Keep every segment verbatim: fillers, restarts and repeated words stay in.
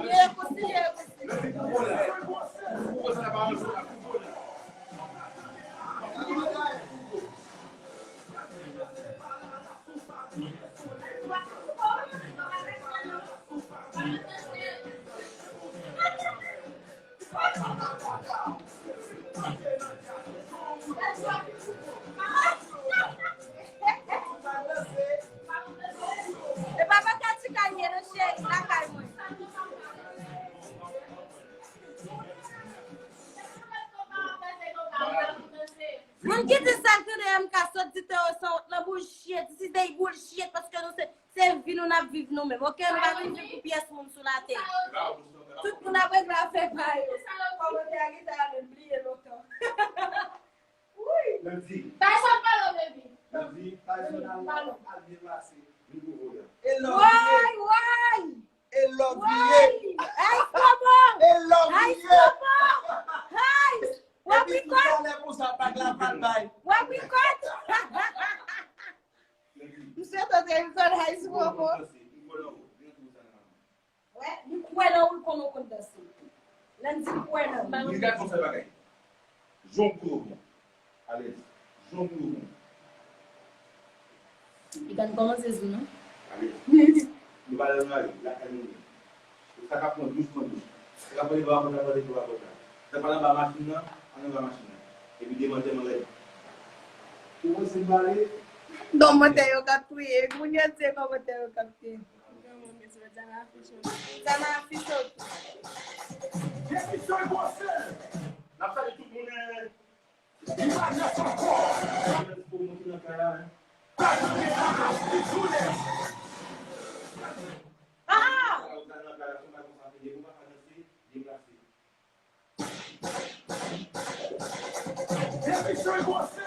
Ye, kontinye, kontinye. E pa vaka ti kanye nan cheri, lakay mwen. Moun ki di sa l tande M K sot di te yo sanwont nan bouch ye, this is they bullshit, paske nou se, se vi nou n ap viv nou menm, oke? Nou pa vin viv pou pyès moun sou latè. Tout moun ap regle afè pa yo. Kòmantè a gentan ale, m bliye lontan. Wi. Tyson, pale, baby. Tyson, al, al byen pase. Vin pou voye. E love you. Woy, woy. E love you. Woy. Ice Bobo. E love you. Ice Bobo. Ice. W ap rikòt. Epi tout talè konsa, bag la pa t bay. W ap rikòt. M swete w te vin fè Ice Bobo. Wè, li kwè nan ou, l konnen w konn danse. Lè m di l kwè nan ou. Li ka fè yon sèl bagay. Jan w kouri w bon. Alèz. Jan w kouri w bon. Li pa t kòmanse sou non. Alèz. Nou pa nan lari, lakay nou ye. Sa k ap pran douch, pran douch. Sa k ap pale bò a pòt la, pale bò a pòt la. Sa k pale anba machin nan, al anba machin nan. Epi demantè mwen rèd. Ou wè se bare. Kòmantè yo k ap kriye. Moun yo di se kòmantè yo k ap kriye. Depi soy bwose. N ap salye tout moun, eh, ki pa nèf ankò. Pou moun ki nan kay la, eh. Sa tande a, li tounen. Ah! Depi soy bwose.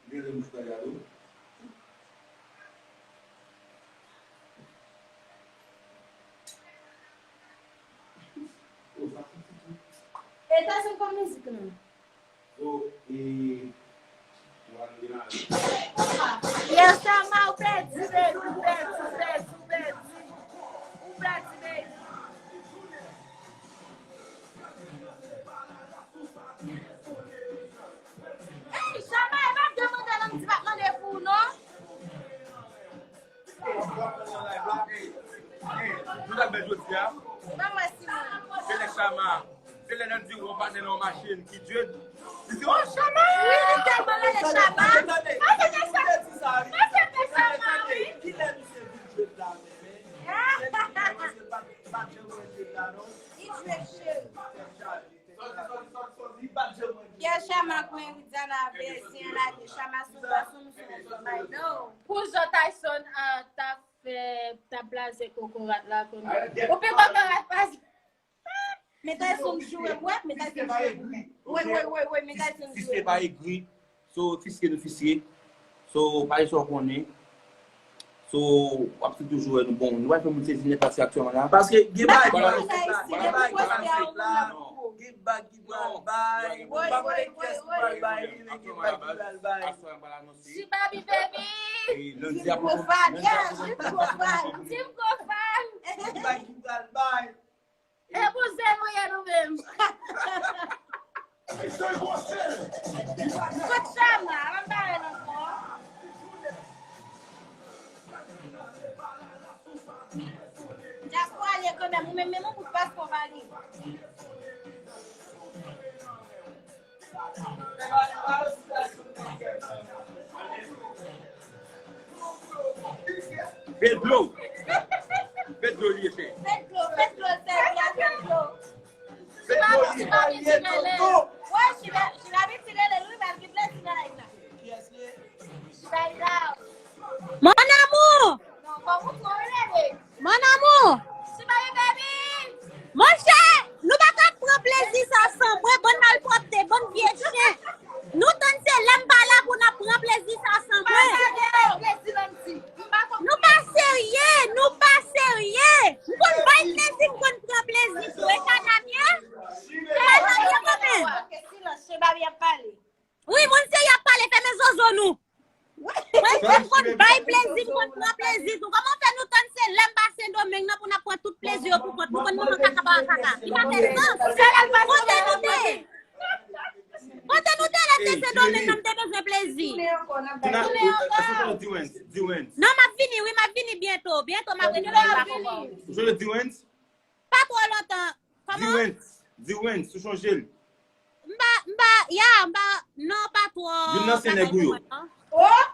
Gade mouch la gade w. Oh, sa santi tou. E ta se kòm mizik lan. So, e, nou va nou demarre. Yes, Chama, ou pèdi, baby, ou pèdi, ou pèdi, ou pèdi. Ou pèdi, baby. Ey, Chama, e pa m te mande l, m di pa t mande pou ou, non. Ey, w ap pran nan live la, ey, ey, nou t ap bèl jodi a. Ban m wè si mwen. Se lè Chama, se lè nan di w yon patnè nan yon machin ki djed. Li di, "Oh, Chama!" Wi, li tèlman rele Chama. Mwen se te Chama. Mwen se te Chama, wi. Kilè misye vin djed la menm, hein? Kilè misye pa, pa janm wè djed la, non? Li djed, cheri. Pierre Chama kwen Widiana Bertien lage Chama sou bò sou m sou bay do. Pou jan Tyson, ah, t ap fè, t ap blaze kokorat la kounye a. Ou pi kokorat pase. Men Tyson joure m, wè, men Tyson joure m. Wi, wi, wi, wi, men Tyson joure m. Fiske pa egri. So, fiske nou fiske. So, pa gen sa w konnen. So, w ap toujou wè nou bon. Nou pa fè moun sezi nèt pase aktyèlman la. Paske gen bagay ki pral fèt la. Gen bagay ki pral fèt la. Gen bag ki pral bay. Ou pa konnen kiyès ki pral bay li, men gen bag ki pral bay. Chibabi baby. Team Profan, yes, Team Profan. Team Profan. Gen bag ki pral bay. E pou zen nou ye nou menm. Kot Chama, an ba l ankò. Dyaspora li ye kanmenm, ou menm, menm yon bout paspò pa li. Pedro. Pedro li ye fè. Pedro, Pedro, se li a Pedro. Pedro li ye. Wè, Chiba, Chiba, ti rele l. Wi, moun serye ap pale, fèmen zozo nou. Mwen, m konn bay plezi, m konn pran plezi tou. Kòman fè nou tann se lè m pa Sendomeng nan pou n ap pran tout plezi yo pou kont nou, konn nou kaka pa kaka? Li pa fè sans. Kote nou te? Kote nou te lè m te Sendomeng nan, m te bezwen plezi? Tounen ankò, n ap bay tounen ankò. Diwens, Diwens. Non, m ap vini, wi, m ap vini byento. Byento, m ap retounen la ankò. Ou chonje Diwens? Pa twò lontan. Kòman? Diwens, Diwens, ou chonje l? M pa, m pa, ya, m pa, non, pa twò. Youn nan se nèg ou yo. Oh!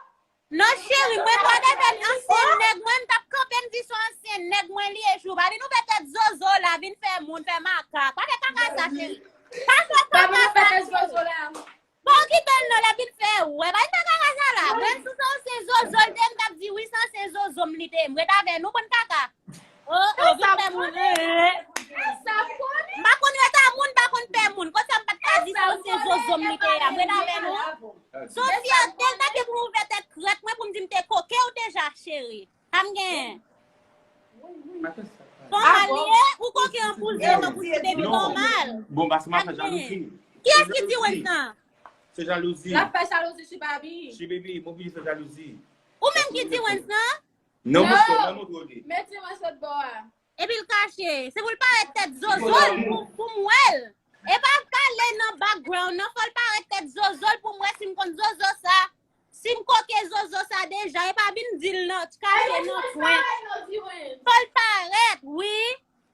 Non, cheri, mwen pa devèn ansyen nèg, mwen, m t ap kanpe, m di se yon ansyen nèg mwen li ye jou. Pa di nou fè tèt zozo la, vin fè moun, fè makak. Pa fè kaka sa, cheri. Pa fè kaka sa, cheri. Bon, kite l non, l ap vin fè wè. Pa di fè kaka sa la. Mwen, si se yon ansyen zozo l te, m t ap di wi, se ansyen zozo m li te. M ret avè nou, bann kaka. Oh, oh, vin fè moun. Eh, eh. M pa konn ret a moun, m pa konn pè moun. Konsa m pa t ka di se ansyen zozo m li te a. M ret avè nou. Se yon fyète l ta gen pou m ouvè tèt krèt mwen pou m di m te koke w deja, cheri. Pa m gen. Nòmal li ye, ou koke an pou zye, tankou ti bebi nòmal. Bon, paske m ap fè jalouzi. Kiyès ki di wens nan? Se jalouzi. L ap fè jalouzi, Chibabi. Chibabi, mwen vin fè jalouzi. Ou menm ki di wens nan? Non, mwen sou, mwen montre w li. Men di mwen sot bò a. Epi l kache. Se pou l parèt tèt zozo l pou, pou m wè l. E pa pale nan background nan, fò l parèt tèt zozo l pou m wè si m konn zozo sa. Si m koke zozo sa deja, e pa vin di l nan kache nan kwen. Fò l parèt, wi.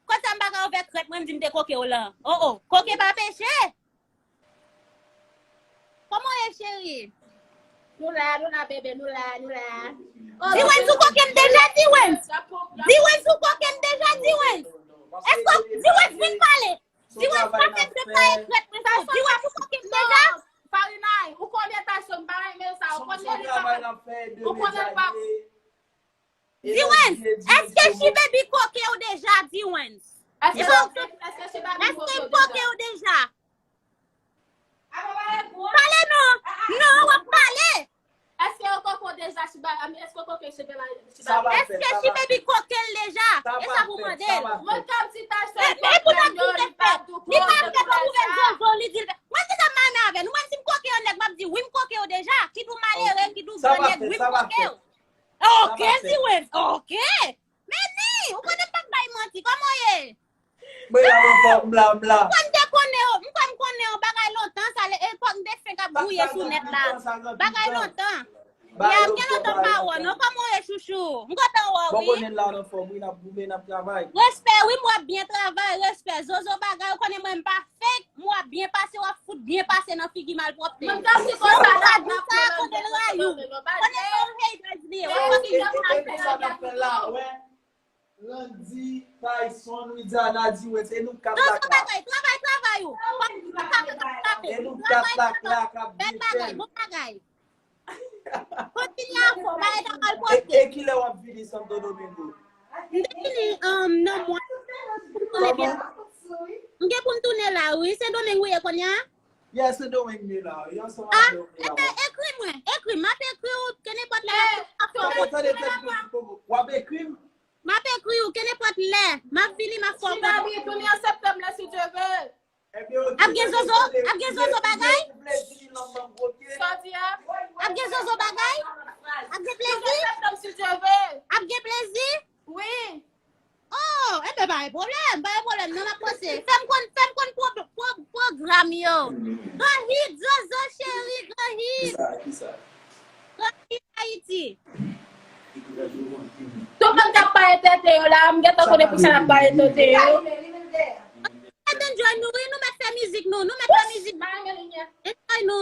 Kot sa m pa ka ouvè krèt mwen, m di m te koke w lan. Oh, oh, koke pa peche. Kòman w ye, cheri? Nou la, nou la, bebe, nou la, nou la. Diwens, ou koke m deja, Diwens? Diwens, ou koke m deja, Diwens? Èske w, Diwens, vin pale. Diwens, pa fè m de pa ekrèt mwen sou. Diwens, ou koke m deja? Farinay, ou konnen ta sou m pa renmen sa, ou konnen li pa, ou konnen pa. Diwens, èske Chibaby koke w deja, Diwens? Èske, èske, èske Chibaby koke w deja? Pale non! Non, w ap pale! Èske yo koke w deja, Chibaby? Èske yo koke Chibaby? Èske Chibaby koke l deja? E sa pou mande l. Mwen kòm ti tach. E, e pou sa m di l fè. Li pa fè pou ouvè zozo, li di l fè. Mwen ki sa m ane avè l? Mwen si m koke yon nèg, m ap di wi m koke w deja. Kit ou malere, kit ou gran nèg, wi m koke w. Ok, Diwens, ok. Men ni, ou konnen m p ap bay manti, kòman w ye? Mwen la, mwen fò, m la, m la. M kwè m te konnen w, m kwè m konnen w bagay lontan, sa le epòk m te fenk ap gouye sou nèt la. Bagay lontan. Ya, m gen lontan m pa wè w non, kòman w ye chouchou? M kontan wè w wi. Bon, konnen la nan fòm, wi, n ap goumen, n ap travay. Respè, wi, m wè w ap byen travay, respè. Zozo bagay, ou konnen mwen m pa fake, m wè w ap byen pase, w ap fout byen pase nan figi malpwòpte. Mwen t ap di konsa la, m ap di sa, kote l rayi w. Konnen se yon haters li ye, w ap fè figi malpwòpte. Landy, Tyson, Widiana, Diwens, e nou kat la k la. Travay, travay, travay ou. E nou kat la k la k ap byen fè l. Bon bagay. Kontinye avè w, bagay sa mal pote. E kilè w ap vini Santo Domingo? M te vini, um, nan mwa. M gen pou m tounen la, wi. Sendomeng ou ye kounye a? Yeah, Sendomeng m ye la. Wi, ansanm avè w m ye la. Ebyen, ekri mwen. Ekri m. M ap ekri w. Kenenpòt lè m ap. Tande, tande, tande, w ap ekri m? M ap ekri w kenenpòt lè. M ap vini, m ap fè w konnen. Tounen an septanm la, si Dye vle. Ap gen zozo, ap gen zozo bagay? Sa w di a? Ap gen zozo bagay? Ap gen plezi? Tounen an septanm, si Dye vle. Ap gen plezi? Wi. Oh, enben pa gen pwoblèm, pa gen pwoblèm, non, m ap panse. Fè m konn, fè m konn pwo-, pwo-, pwogram yo. Gran hit, zozo cheri, gran hit. Kisa, kisa? Gran hit Ayiti. Tout moun k ap pale tete yo la, m gentan konnen pou sa n ap pale tete yo. Mèt enjoy nou, wi, nou mèt fè mizik nou, nou mèt fè mizik. Enjoy nou.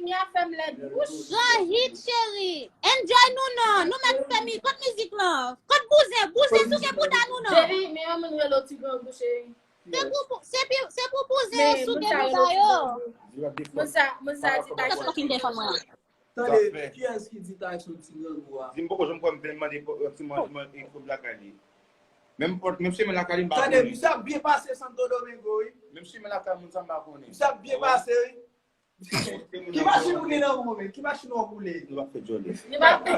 Gran hit, cheri. Enjoy nou non, nou mèt fè mi-, kot mizik lan? Kot bouzen? Bouzen souke bouda nou non. Cheri, men yon moun rele w ti grangou, cheri. Se pou, pou, se pi, se pou bouzen yo souke bouda yo. Moun sa, moun sa di ta. Sa fucking telefòn mwen an. Tande, kiyès ki di Tyson ti grangou a? Di m poko janm kwè m te mande pou, ti man, man, e, kob lakay li. Menm pòt, menm chemen lakay li m pa konnen. Tande, misye ap byen pase Santo Domingo, wi. Menm chemen lakay moun sa m pa konnen. Misye ap byen pase, wi. Ki machin ou gen nan men w, men? Ki machin w ap woule? Nou pa fè djòlè. Li pa fè.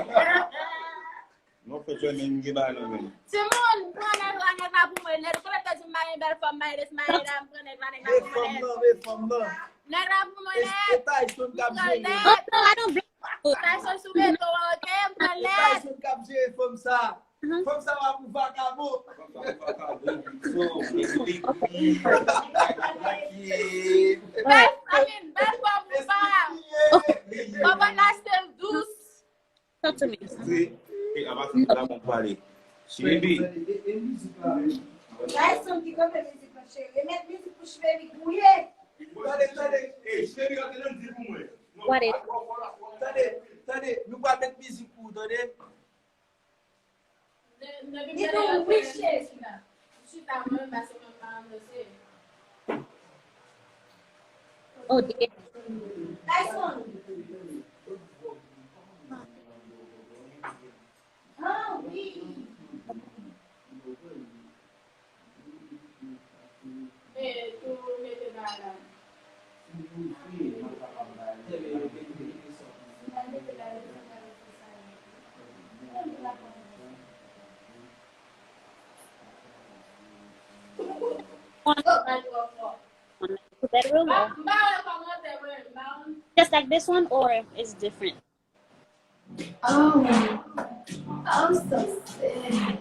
Nou pa fè djòlè, men m gen bagay nan men m. Timoun, pran nèg la, nèg la pou mwen. Nèg, konnen te di m pa gen bèl fanm, m pa gen, m pa gen dam, pran nèg la, nèg la pou mwen. Men fanm nan, men fanm nan. Nèg la pou mwen nèt. E Tyson k ap jere. Oh, no, I don't blame you. Tyson sou beton an, oke? M pran nèt. E Tyson k ap jere fanm sa. Fanm sa va pou vakabon. Fanm sa pou vakabon, pito, mezanmi. Bèl fanm, bèl fanm ou pa. Kòman la still dous? Talk to me. Wi. E apa sa la mwen pale. Cheri. Tyson ki kanpe mizik lan, cheri. Remèt mizik pou Chimèbi gouye. Tande, tande. Ey, Chimèbi, gade nan di pou mwen. What is? Tande, tande. Nou pral met mizik pou ou, tande. Li tou wi, cheri. Chita mwen, pase mwen pa anonse. Oh, dear. Tyson. Ah, wi. Men, tou mete bagay la. One, one, two bedroom or just like this one or it's different? Oh, I'm so sad.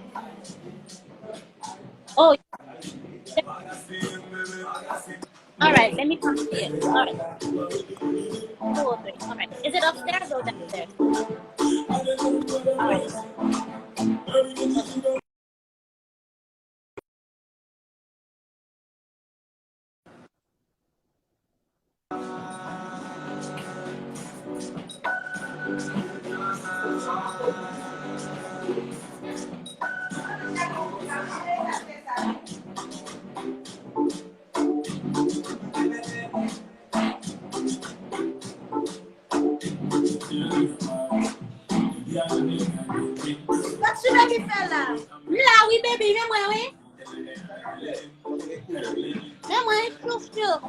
Oh, all right, let me come see it. All right. Two or three. All right. Is it upstairs or downstairs? All right. Sa Chimèbi fè la? M la wi, baby, men mwen wi. Men mwen, chouf, chouf.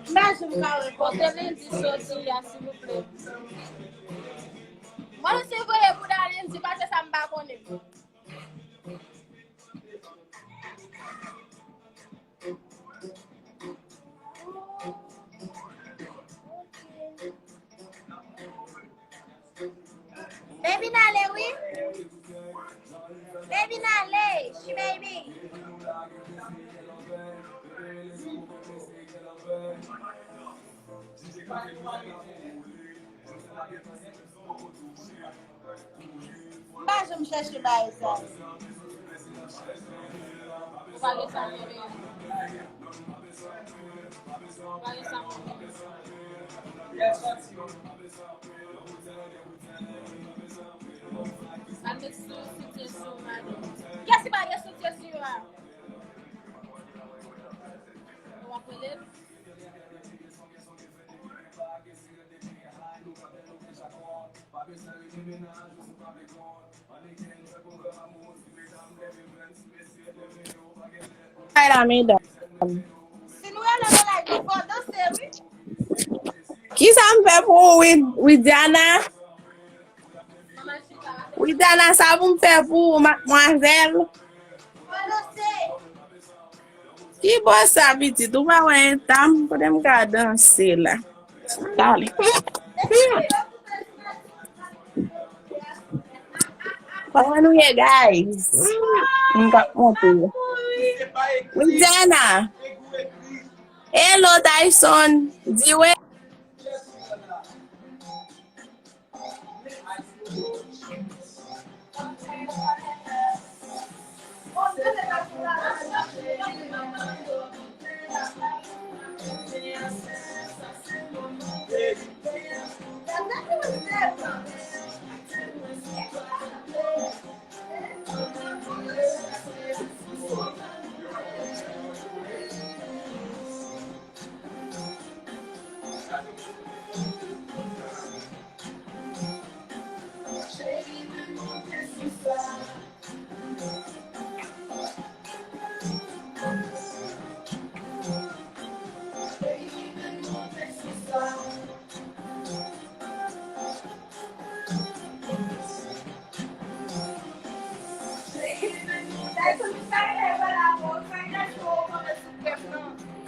M pa janm ka wè kote Lendy soti a, silvouplè. Mwen se voye bouda Lendy pase sa m pa konnen. Baby n ale wi. Baby n ale, Chimèbi. M pa janm chèche bagay sa. Ou pa gen sa menm. Ou pa gen sa menm. Al met sou soutyen sou madanm. Kiyès ki pa gen soutyen sou yo a? W ap rele l? Ay la, medam. Si nou rele nan live, nou fò danse, wi. Kisa m fè pou ou, Wid-, Widiana? Widiana, sa pou m fè pou ou, madmwazèl? Fò danse. Ki bò sa, pitit? Ou pa wè eta m? Kote m ka danse la? Dale. Kòman nou ye, guys? M ka monte. Widiana. Hello, Tyson. Di we.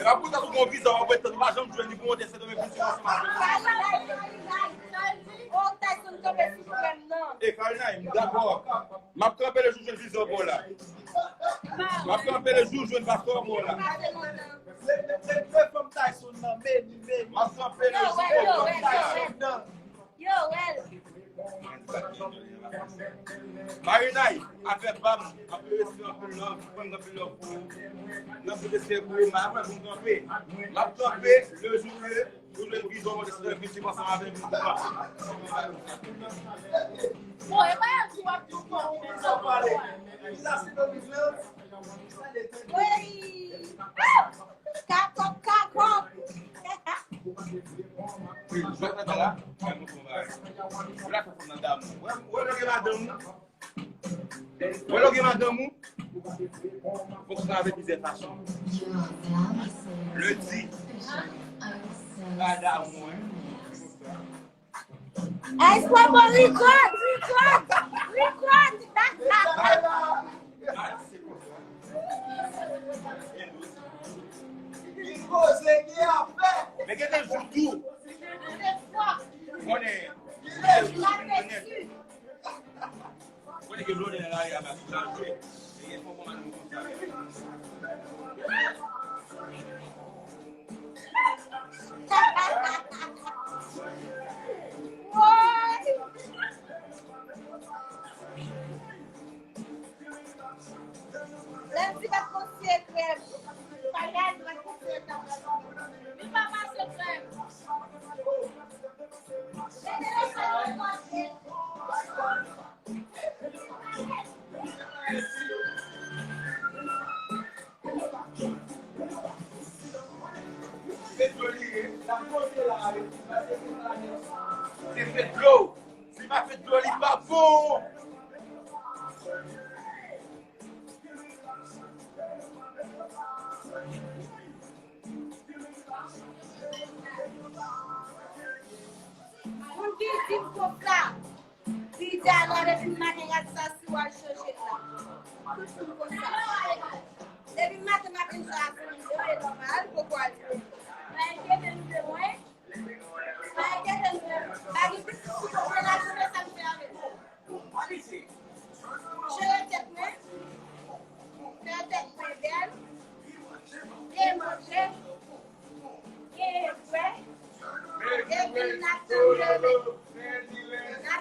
Epa pou sa sou gon viza w ap ret tann ou pa janm jwenn li pou monte Sendomeng pou sou ansanm avè l. E Karina, m dakò. M ap kanpe le jou jwenn viza w ba w la. M ap kanpe le jou jwenn paspò w ba w la. Se, se, se fanm Tyson nan, men, men. M ap kanpe le jou jwenn fanm Tyson nan. Yo, well. Marinay, afè pa m, anpil respè, anpil love, mwen anpil love pou ou. Anpil respè pou ou, m ap kanpe. M ap kanpe le jou ke ou jwenn vizyon mwen, se vin viv ansanm avè m. Bon, e pa yon ti w ap di w konbyen sa w pale. Ki sa se nan vizyon? Wi. Kakòk, kakòk. Wi, jwèt nan la, fè nou konbyen. Ou la fè fòm nan damou. Wè, wè, lè gen madanm ou. Wè lè gen madanm ou. Fonksyone avèk plizyè fason. Lendi. Pa damou, hein. Ay, Squabo, record, record, record. Men gen de jou tou. Konnen. Konnen gen blòdè nan lari a, pa sou danje. Men gen fò kòman nou konsa. Lendi pa t konsidere krèm. Bagay pa t konsidere krèm. Li pa mache krèm. Se fè dlo. Si pa fè dlo, li pa bon. Moun ki di m konsa. Li di a non, depi maten gad sa si w al chanje la. Tout moun konsa. Depi maten, maten sa a fini, yo e nòmal, poko al. Pa enkyete nou de mwen. Pa enkyete nou de mwen. Pa gen pitit ki konprann la jounen sa m fè avèk ou. Jere tèt mwen. Fè tèt mwen bèl. Byen manje. Byen bwè. Epi n ap tann demen. N ap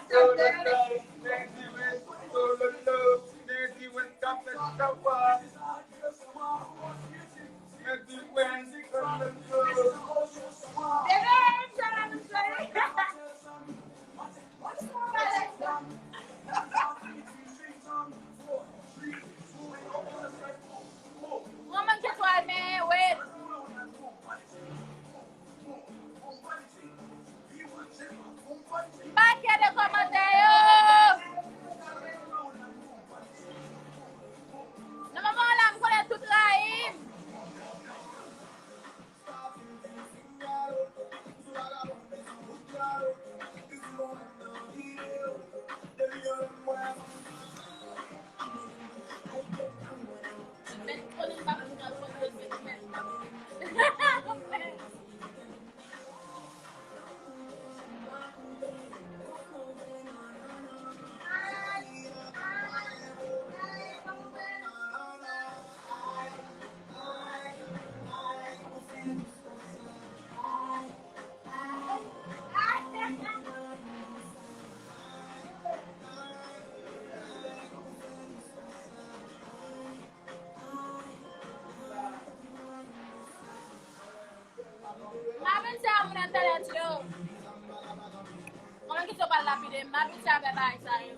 Talè yo. Kòman ki se pral lapide m? M abitye avè bagay sa yo.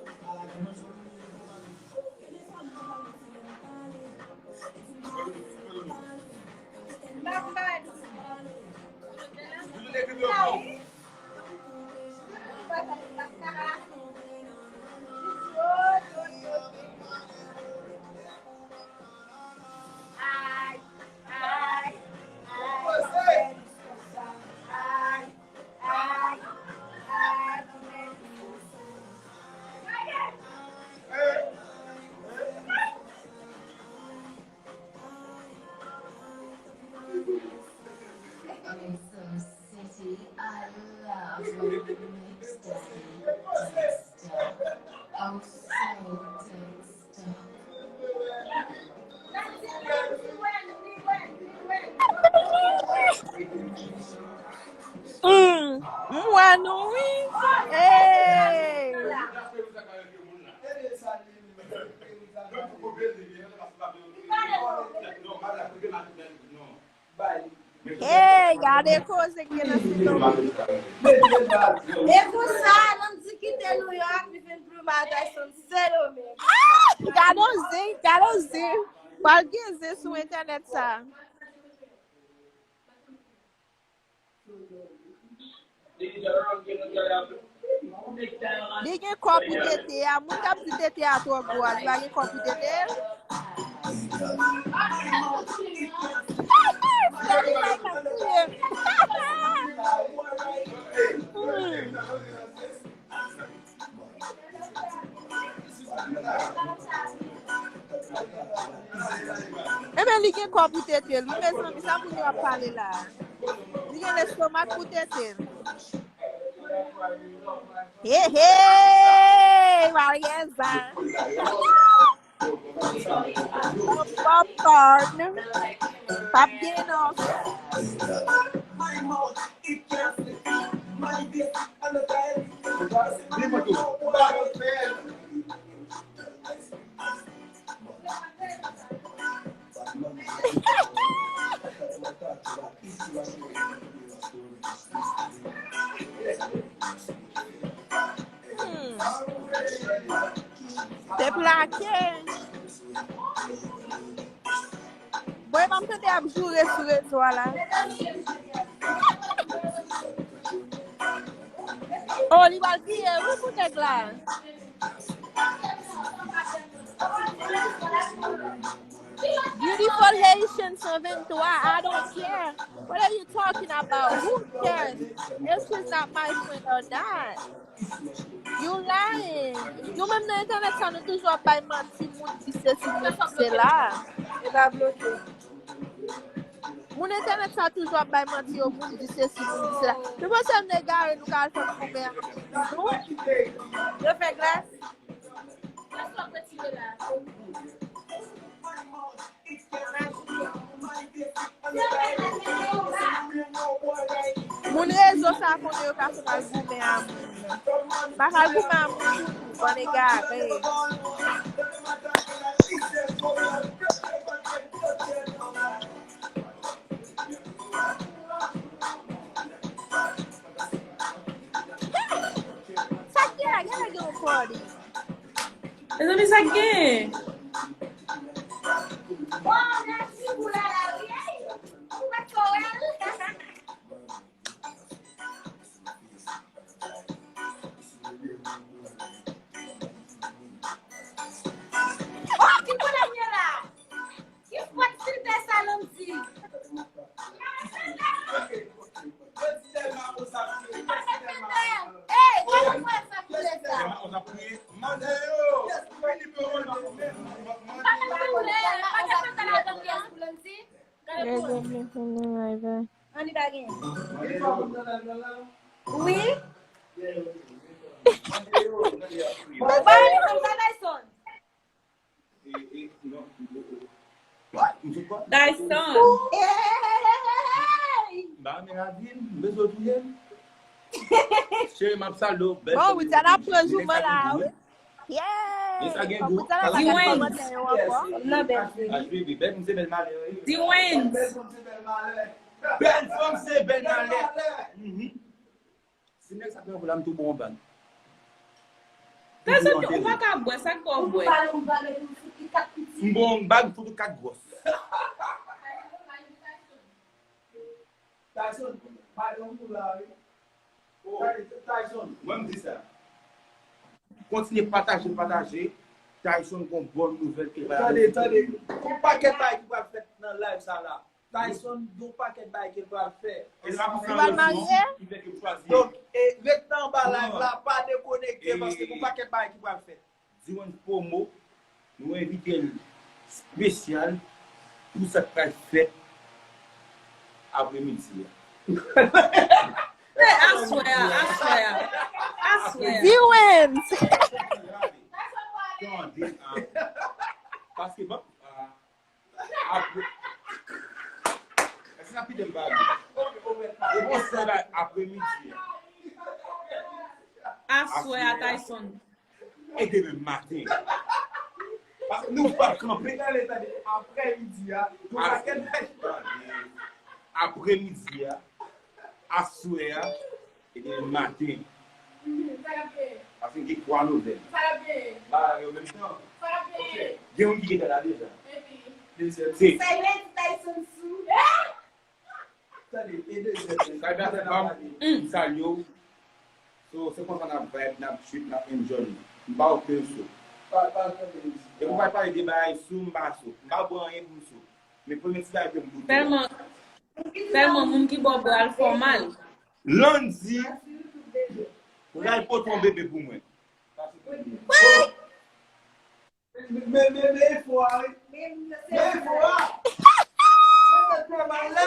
Mm, m wè nou wi. Hey! Hey, gade koze ki gen nan sitwasyon. E konsa, Landy kite Nouyòk, li vin pran bagay Tyson Sendomeng. Ah! Gade yon zen, gade yon zen. Pral gen zen sou entènèt sa. Li gen kò pou tete a. Moun k ap di tete a twò gwo a, li pa gen kò pou tete l. Hmm. Ebyen, li gen kò pou tete l, wi, mezanmi, sa moun yo ap pale la. Li gen lestomak pou tete l. He, he! Maryeza! Popcorn. Pap gen non. Hmm. Te plake. Bon, e pa m tande ap joure sou rezo a la. Oh, li pral kriye wi pou nèg la. Beautiful Haitian san venntwa, I don't care. What are you talking about? Who cares if she's not my friend or not? You lying. Nou menm nan entènèt sa, nou toujou ap bay manti, moun di sesi, moun di sela. E pa bloke. Moun entènèt sa toujou ap bay manti yo, moun di sesi, moun di sela. Nou panse nou egare, nou ka al fè goumen a moun? Nou? Yo fè glas? Moun rezo sa konnen yo ka sot al goumen a moun. Pa ka goumen a moun toutou, bann egare. Sa k gen la, gen la gen yon party. Mezanmi, sa k gen? Bon, mèsi pou la, la, wi. Ou mèt fò wè l. Oh, ki koulè m ye la? Ki fòt filtè sa, Landy? Ey, gade mwen sa filtè sa. Ann li pa gen. Wi. Ba li konn sa Dyson. Dyson. Ey! Ba men avil, m bezwen touye l. Cheri, m ap salye w. Bon, Widiana pran jouman la, wi. Yeah! Sa gen gou. Dwayne. Nan bèl. Dwayne. Bèl fanm se bèl malè. Mhm. Si nèg sa pran pou la, m tou bon bag. Tèzanmi, ou pa ka bwè, sa k fè w bwè? M bon bag, fout ou kat gwòs. Tyson, pa yon kou la, wi. Tyson, mwen m di sa. Kontinye pataje, pataje. Tyson gon bon nouvèl ke ba. Tande, tande. Gon pakèt bagay ki pral fèt nan live sa la. Tyson gon pakèt bagay ke l pral fè. E sa pou fè rezon ki fè ke m chwazi. Donk, e, ret nan anba live la, pa dekonekte paske gon pakèt bagay ki pral fèt. Diwan Promo, nou envite l espesyal pou sa k pral fèt apremidi a. Aswè a, aswè a, aswè a. Diwan! Tande a. Paske bon, apre. Èske n ap kite m pale? E bon, se la apremidi a. Aswè a, Tyson. E demen maten. Paske nou pa kanpe. Tande, tande, apremidi a, nou pa kenbe. Apremidi a, aswè a, e demen maten. Paske gen twa nouvèl. Ba yo menm tan. Gen youn ki gentan la deja. Se. Tande, e de zè. Sa y ap fè, m salye w. So, se konsa n ap vibe, n ap trip, n ap enjoy. M pa okenn sou. Depi w pral pale de bagay sou, m pa sou. M pa bwè anyen pou m sou. Men premye ti bagay ke m goute. Tèlman, tèlman moun ki bò bwè al fè w mal. Landy, ou al pote yon bebe pou mwen. What? Men, men, men efò a, wi. Men efò a. Mwen te fè mal la.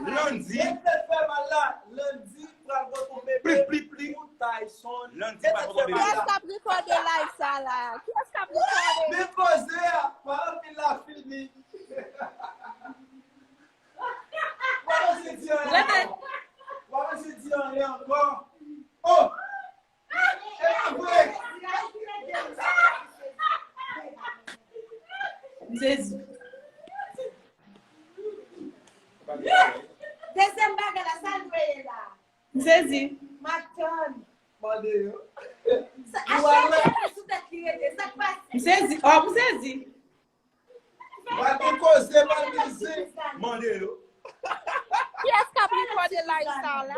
Landy. Mwen te fè mal la. Landy pral pote yon bebe pou Tyson. Landy pral pote yon bebe. Kiyès k ap rekòde live sa la? Kiyès k ap rekòde? Men koze a. Pa anpil la fini. Pa bezwen di anyen ankò. Pa bezwen di anyen ankò. Oh! M sezi. Dezyèm bagay la, sa l dwe ye la? M sezi. M ap tann. Mande yo. Sa, a chak fwa sou tèt li rete, sa k pase? M sezi. Oh, m sezi. Pral gen koze, pral gen zen. Mande yo. Kiyès k ap rekòde live sa la?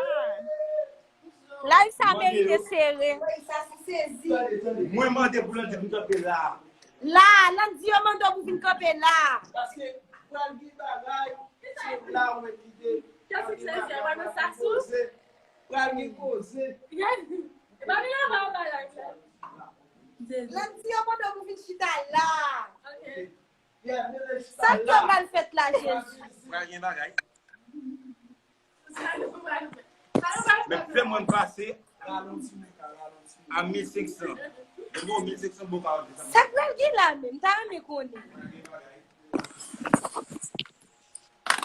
Live sa merite sere. Mwen mande pou Landy vin kanpe la. La, Landy yo mande w pou vin kanpe la. Paske pral gen bagay, se la mwen kite. Pral gen koze. Landy yo mande w pou vin chita la. Sa k ap mal fèt la, Jezi? Pral gen bagay. Men fè mwen pase a mil senk san. Mwen gen mil senk san bokal. Sa k pral gen la menm? M ta renmen konnen.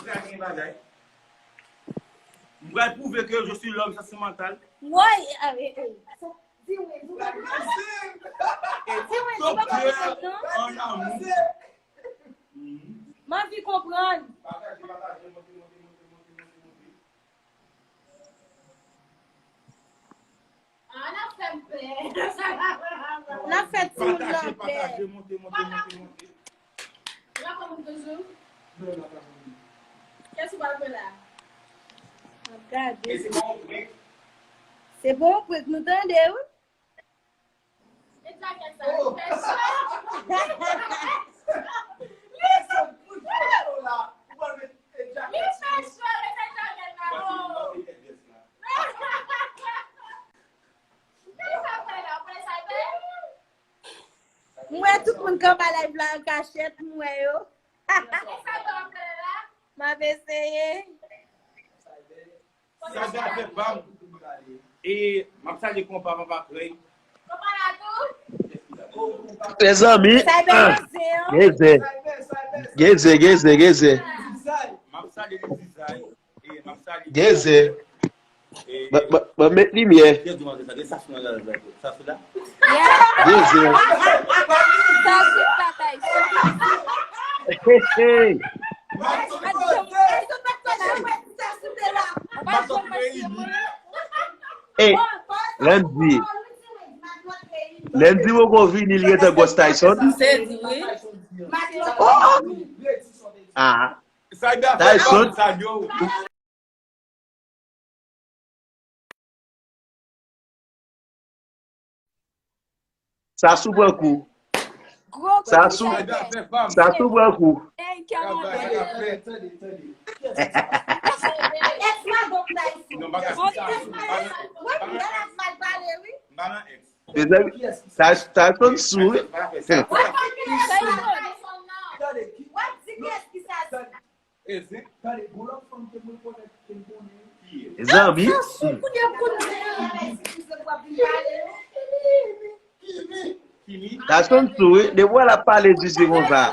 Pral gen bagay. M pral pwouve ke je suis l'homme sentimental. Woy, eh, eh, eh. Di wi, di wi. Docteur en amour. M anvi konprann. N ap fè timoun lan pè. N ap gade. Se bon prank nou tande wi. M wè tout moun k anba live la an kachèt, m wè yo. M ap eseye. Sa ka fè pa m. E m ap salye konpa papa Krèy. Mezanmi. Geze. Geze, geze, geze. M ap salye Lil Dizay. E m ap salye. Geze. Ban, ban, ban met limyè. Geze. Sa se batay. Hey, hey. Ey, Landy. Landy poko vini, li gentan gòs Tyson. Se di wi. Oh! Ah, Tyson. Sa sou pran kou. Sa sou, sa sou pran kou. Mezanmi, sa, sa konn sou, wi. Mezanmi. Tyson sou, wi. Depi w ap pale, Jiji, konsa.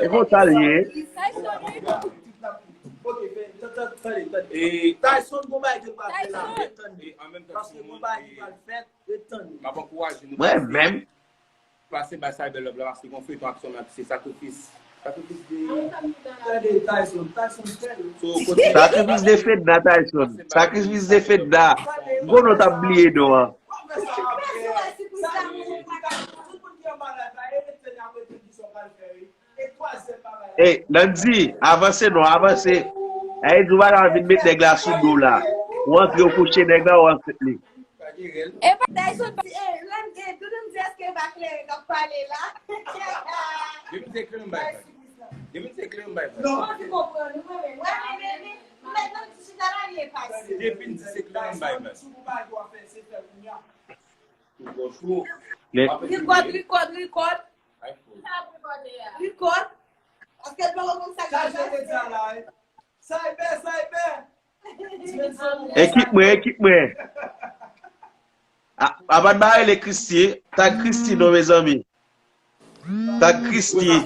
E konsa l ye. Tyson gon bagay ke l pral fè la. Paske gon bagay ki pral fèt. Ret tann. M ap ankouraje nou. Mwen menm. Pase bay Cyber Love la, paske gon feyton ak sòm nan, se sakrifis. Sakrifis de. Tande, Tyson, Tyson fè l. Sakrifis de Fedna, Tyson. Sakrifis de Fedna. M konnen w t ap bliye non an. Ey, Landy, avanse non, avanse. Ey, di w pa ka vin met nèg la sou do la. Ou antre, ou kouche nèg la, ou ansent li. Epa Tyson pa, e, Landy, e, Doudou m di èske e pa kleren k ap pale la? Depi m se kleren m bay vag. Depi m se kleren m bay vag. Non. Ou anvi konprann, ou konprann. Wè, men, men, men, m mèt nan ti chita la, li e pase. Depi m di se kleren m bay vag. Rikòd, rikòd, rikòd. Rikòd. Paske l poko konn sa k ap pase. Cyber, Cyber. Ekip mwen, ekip mwen. A, apa n ba rele Christie, tag Christie non, mezanmi. Tag Christie.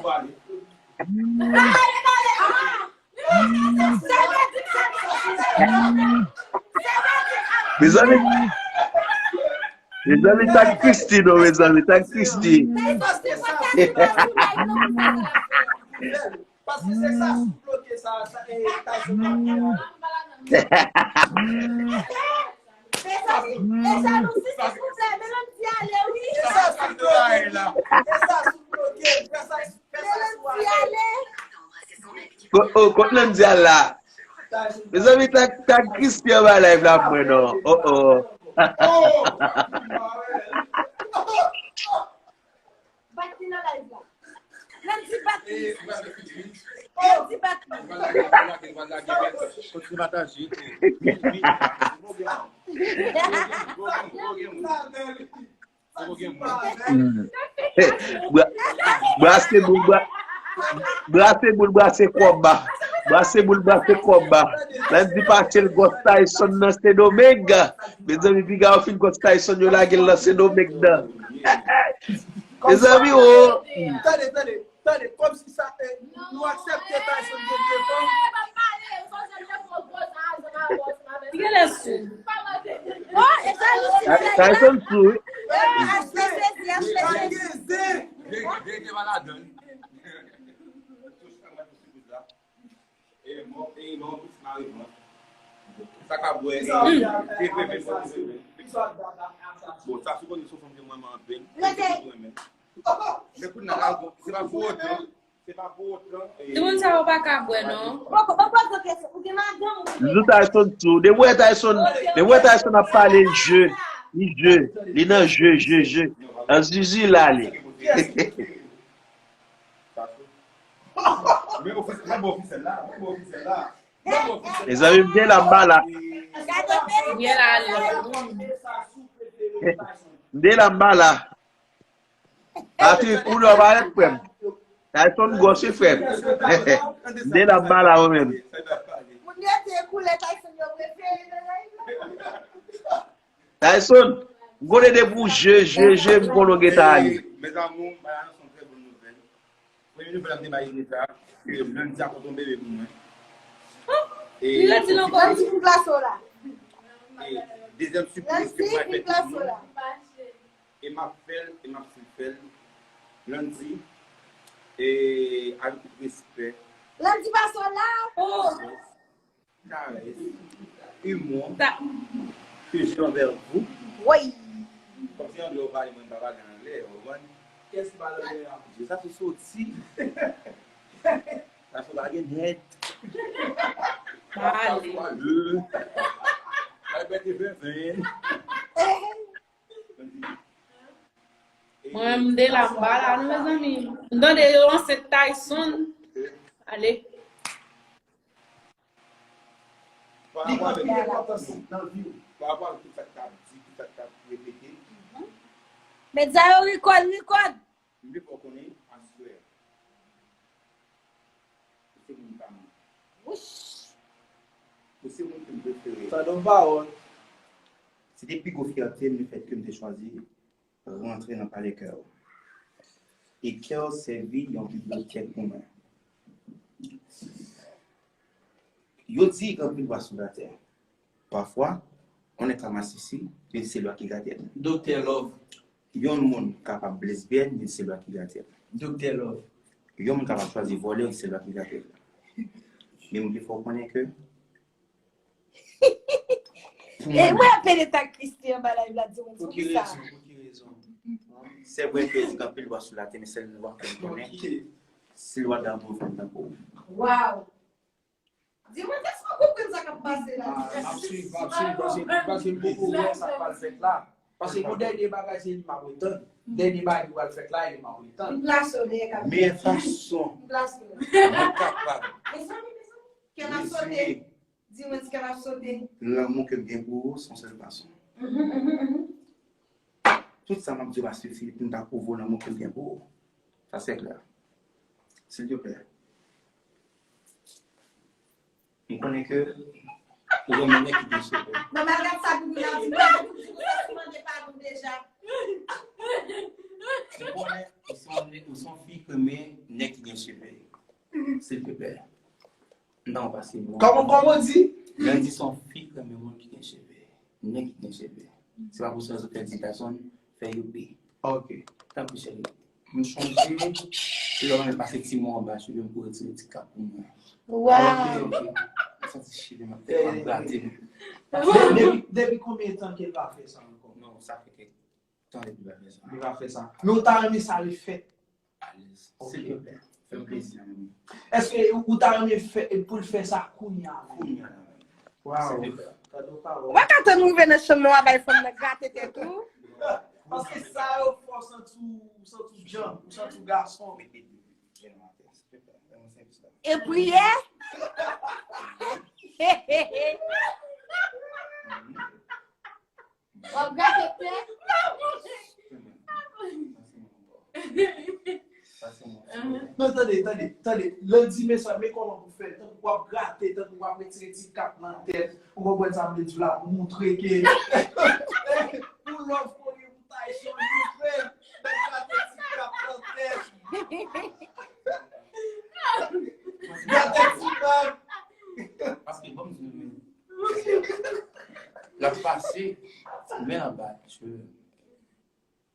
Mezanmi, mezanmi, tag Christie non, mezanmi, tag Christie. Paske se sa sou bloke sa, sa, e, Tyson ap fè a. Mezanmi, e jalouzi, silvouplè, men Landy ale, wi. Se sa sou bloke, e sa sou bloke, fè sa, fè sa sou ale. Kot, oh, kot Landy al la? Mezanmi, tag, tag Christie anba live la pou mwen non. Oh, oh. Bat li nan live la. Landy bat li. Landy bat li. Kontinye pataje. Bra-, brase boul, bra-, brase boul, brase kòb. Brase boul, brase kòb. Landy pase l gòs Tyson nan Sendomeng. Mezanmi, piga yo fin gòs Tyson, yo lage l nan Sendomeng nan. Mezanmi, oh. Tande, tande, tande, kòmsi sa, eh, nou aksepte Tyson gen defo. Tyson sou, wi. Sa ka bwè, e, te veve, te veve. Bon, sa sou konnen sou fanm ke mwen, mwen anpil. Mwen te renmen. Men kounye a, se pa pou otan, se pa pou otan, e. Timoun sa yo pa ka bwè, non. Joujou Tyson tou. Depi w wè Tyson, depi w wè Tyson ap pale, je, li je, li nan je, je, je. An zizi la, li. Mezanmi, m te la, m pa la. M te la, m pa la. Patrick, ou lè w parèt, frè m. Tyson gwòs wi, frè m. M te la, m pa la, mwen menm. Tyson, m konnen depi w je, je, je, m konnen w gentan ale. Mes amours, Mariana, c'est une très bonne nouvelle. Premye nouvèl m te bay Inesa, ke Landy ap pòte yon bebe pou mwen. E Landy pou plas ou la. E dezyèm sipriz ke mwen fè timoun. E m ap fè l, e m ap fè l. Landy, e avèk tout respè. Landy pa sou la. Karès, imò. Que j'ai envers vous. Woy. Kòmsi anglè ou pale, mwen m pa pale anglè, ou konprann? Kiyès ki pale anglè a? Je sa sou soti. Sa sou pa gen nèt. Pale. Pale. Pale pète fèfèn. Mwen menm m de la, m pa la non, mezanmi. M tande yo lanse Tyson. Ale. Pa rapò avèk, pa rapò avèk tout sa k t ap di, tout sa k t ap repete. Men sa yo rikòd, rikòd. M vle fè w konnen aswè. Ou se moun pa m. Wouch. Ou se moun ke m prefere. Tande yon pawòl. Se te pi gwo fyète m, lefètke m te chwazi rantre nan palè kè w. E kè w sèvi yon bibliyotèk pou mwen. Yo di gen anpil lwa sou latè. Pafwa, on est un masisi, men se lwa ki gade l. Doktè Love. Yon moun kapab lesbyèn, men se lwa ki gade l. Doktè Love. Yon moun kapab chwazi vòlè, men se lwa ki gade l. Men mwen vle fè w konnen ke E mwen ap pede tak Christie anba live la di mwen pou ki rezon, pou ki rezon. Se vre ke li gen anpil lwa sou latè, men sèl lwa ke m konnen, se lwa damou fanm nan pou ou. Wow! Di mwen, èske w konprann sa k ap pase la? Ah, m ap swiv, m ap swiv, paske, paske m poko wè sa k pral fèt la. Paske yon dènye bagay, se li m ap retann. Dènye bagay ki pral fèt la, e li m ap retann. M plase w dèyè kamera. Men fason mwen kapab. Mezanmi, mezanmi, kè m ap sote. Di mwen si kè m ap sote. Lanmou ke m gen pou ou, se yon sèl fason. Tout sa m ap di w, Pasteur Philippe, m ta pwouve w lanmou ke m gen pou ou. Sa se klè. Silvouplè. M konnen ke ou renmen nèg ki gen cheve. Bon, malgre sa, Doudou la di, mwen, Doudou, Doudou, sa, mande padon deja. M konnen ou se yon, ou se yon fi ki renmen nèg ki gen cheve. Silvouplè. M ta pase yon. Kòman, kòman w di? Lè m di se yon fi ki renmen moun ki gen cheve. Nèg ki gen cheve. Se pa pou sa yo fè di Tyson fè youpi. Ok. Tanpri, cheri. M chonje, lè w menm pase ti mo anba cheve m pou retire ti kap pou mwen. Wow. Ok, ok. M santi cheve m ap tèlman grate m. Depi, depi konbyen tan ke l pa fè sa ankò? Non, sa fè kèk tan depi l pa fè sa. Li pa fè sa. Men w ta renmen sa refèt? Alèz. Ok. Silvouplè. Fè m plezi, zanmi. Èske ou ta renmen fè, pou l fè sa kounye a menm? Kounye a menm. Wow. Silvouplè. Ou pa ka tann rive nan chanm nan, w a bay fanm nan grate tèt ou. Paske sa yo fè w santi w, santi w djanm, ou santi w gason. Mete de pye nan atè, silvouplè. Fè mwen sèvis la. E priyè? W ap grate tèt? Non, tande, tande, tande. Landy, men sa, men kòman pou fè. Tankou w ap grate, tankou w ap retire ti kap nan tèt. Ou konprann sa m vle di w la? Moutre ke pou love konnen pou Tyson, moutre. Nèg grate ti kap nan tèt. Grate ti bag. Paske, bon, m di nou, l ap pase, men anba, cheve.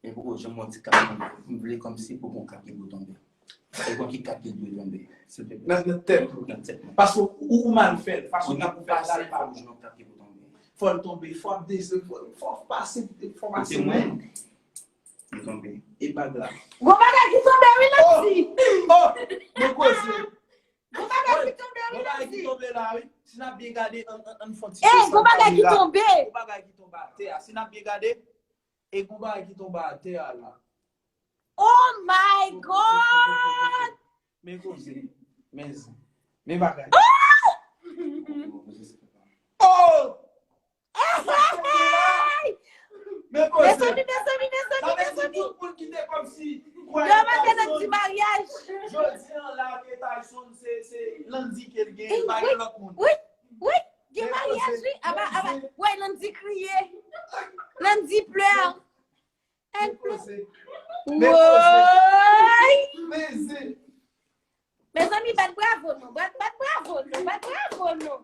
Men poko janm wè ti kap nan men. M vle kòmsi poko yon kap ki dwe tonbe. E kon ki kap ki dwe tonbe, silvouplè? Nan, nan tèt ou. Nan tèt mwen. Paske ou, ou mal fè l. Fason kap ou fè l la, li pa bon. Fò l tonbe, fò ap dese, fò, fò pase, fò pase men. Li tonbe. E bag la. Gon bagay ki tonbe wi, Landy. Oh! Men koze. Gon bagay ki tonbe wi, Landy. Gon bagay ki tonbe la wi. Si n ap byen gade, ann, ann, ann fè yon ti... Ey, gon bagay ki tonbe. Gon bagay ki tonbe atè a. Si n ap byen gade, e gon bagay ki tonbe atè a la. Oh my God! Men koze. Men, men bagay. Oh! Oh! Hey! Men koze. Mezanmi, mezanmi, mezanmi, mezanmi. Sa vle di tout moun ki te kòmsi kwè Tyson, jodi an la ke Tyson se, se Landy ke l gen, pa gen lòt moun. Wi, wi, gen maryaj wi. Aba, aba, wè Landy kriye. Landy pleure. Elle pleure. Woy! Mezanmi, bat bravo non, bat, bat bravo non, bat bravo non.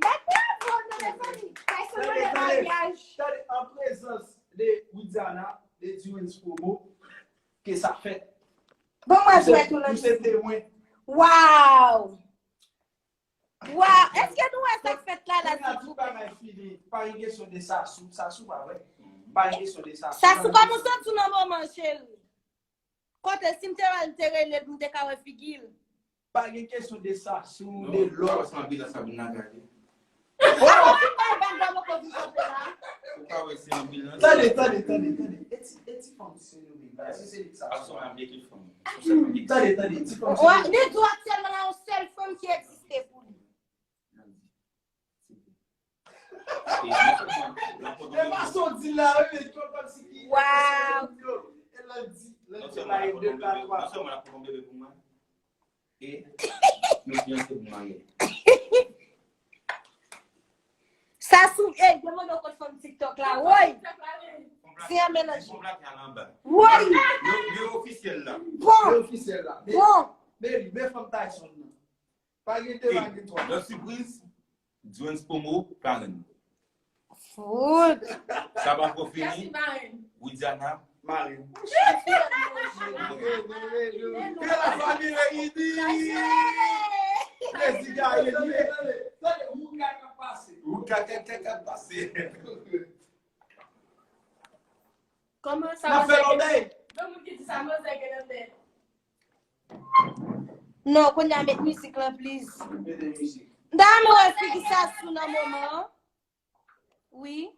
Bat bravo non, mezanmi. Tyson mande maryaj. Tande, an prezans de Widiana, de Dewens Promo, ke sa fèt. Bon, mwen jwèt ou, Landy. Nou se temwen. Wow! Waw, èske nou wè sa k fèt la la, silvouplè? Tout bagay fini. Pa gen kesyon de Sasou. Sasou pa vre. Pa gen kesyon de Sasou. Sasou, kòman w santi w nan moman, cheri? Kote, si m te wè l, m te rele l pou m te ka wè figi l. Pa gen kesyon de Sasou, de lòt. Ou pa wè se anbilans la moun nan gade? Ou pa wè se anbilans la moun nan gade? Ou pa wè se anbilans la? Tande, tande, tande, tande. E ti, e ti fanm se nou menm. Èske se li ki Sasou? Paske w ap byen ki fanm. Tande, tande, ti fanm se nou menm. Li di w aktyèlman la yon sèl fanm ki egziste pou li. E pa sa w di la, wi, men kòm si ki. Waw. E lè l di, lè l di, non sèlman l ap pran yon bebe, non sèlman l ap pran yon bebe pou mwen, e nou fiyanse pou marye. Sasou, ey, demande w kot fanm TikTok la, woy. Se yon melanje. Fanm la ki al anba. Woy. Li, li ofisyèl la. Bon. Li ofisyèl la. Bon. Men li, men fanm Tyson nan. Pa gen de, pa gen twa. Nan sipriz, Jones Pomo, parenn. Food. Sa pa ko fini. Widiana, marenn. Ke la fami reyini. Prezi Gaye. Tande, tande, tande. Ou kaka pase. Ou kaka, kaka pase. Kòman sa va fè lòbèy? Gen moun ki di sa manzè gen nan tèt. Non, kounye a met mizik lan, please. Mete mizik. M ta renmen wè figi Sasou nan moman an. Wi.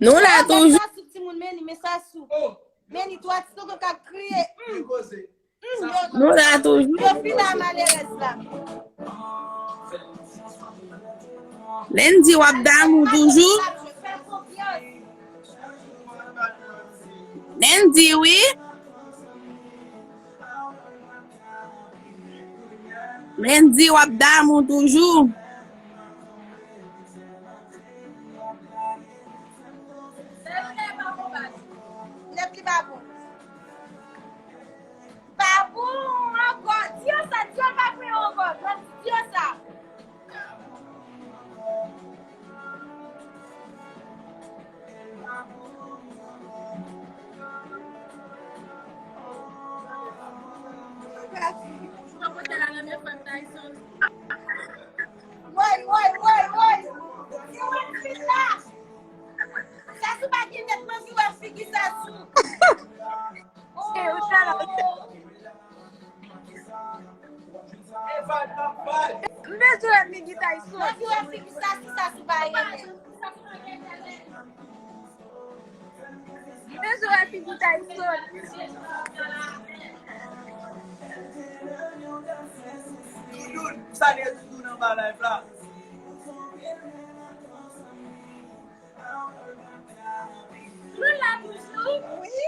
Nou la toujou. Sasou, timoun, men li, men Sasou. Men li, twa ti tonton k ap kriye. Hmm. Nou la toujou. Yo fin a malerèz la. Lendi w ap damou toujou. Lendi wi. Lendi w ap damou toujou. Nèt li pa bon. Pa bon ankò. Di yo sa, di yo pa pou yo ankò. Di yo sa. Woy, woy, woy, woy. Ki wè fi la? Sasou pa gen nèt, mwen vi wè figi Sasou. M bezwen wè figi Tyson. Mwen vi wè figi Sasou, Sasou pa gen nèt. M bezwen wè figi Tyson. Doudoun, salye Doudoun anba live la. Nou la toujou. Wi.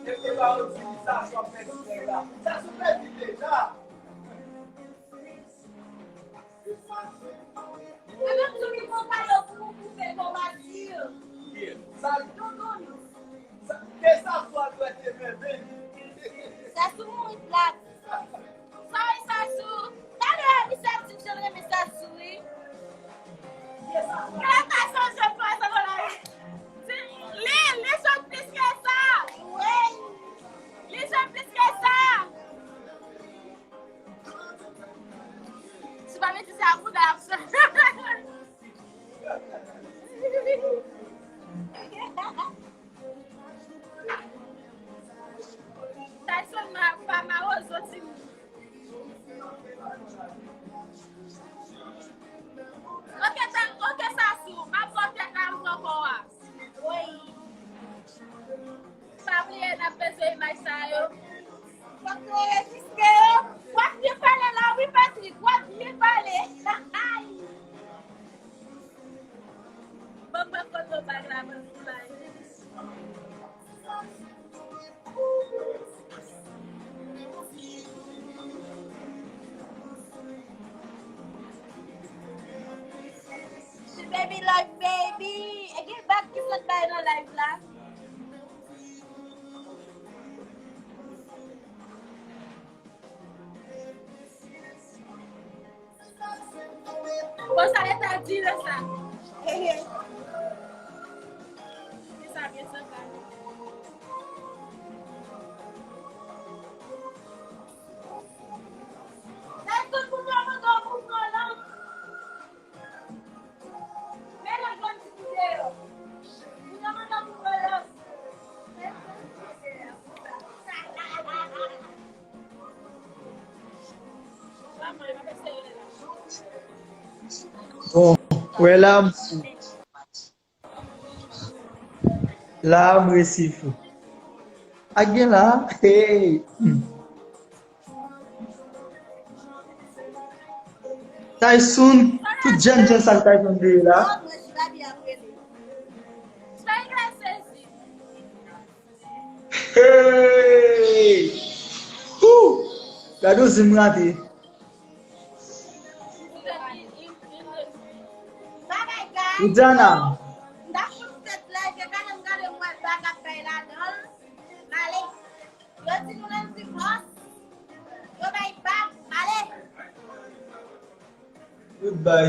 Depi ba yo di sa, sa w pèdi nèg la. Sa sou pèdi deja. E menm tou ki konpayo pou ou koupe konbati. Sa, sa, ke sa swa dwèt e bebe. Sa sou mouri plat. Sa e Sasou. Talè misye ap di m jan l renmen Sasou wi. Mwen pa sonje pwazon nan lavi. Li, li jwenn plis ke sa. Wi. Li jwenn plis ke sa. Si pa mete sa bouda ap sa. Tyson pa mawozo timoun. Oke, sa, oke, Sasou, m ap fè tèt la m pran kò a. Wi. Pa bliye n ap bezwen imaj sa yo. Fòk yo anrejistre yo. W ap byen pale la wi, Patrick. W ap byen pale. Ban m wè kote w bay la, ban m bay. Baby life, baby. E gen bag ki sot bay nan live la. Konsa leta dire sa. Hehe. Kisa byen sanble. Sa tout pou mwen, mwen, mwen, mwen, mwen. Bon, wè la m fou. La m resi fou. Ak gen la, hey. Hmm. Tyson, tout jèn jèn sa k Tyson veye la. Hey! Hoo! Gade yon zen m rate. Widiana. Ale. Yo di nou menm ti bòs. Yo bay bag. Ale. Yo bay.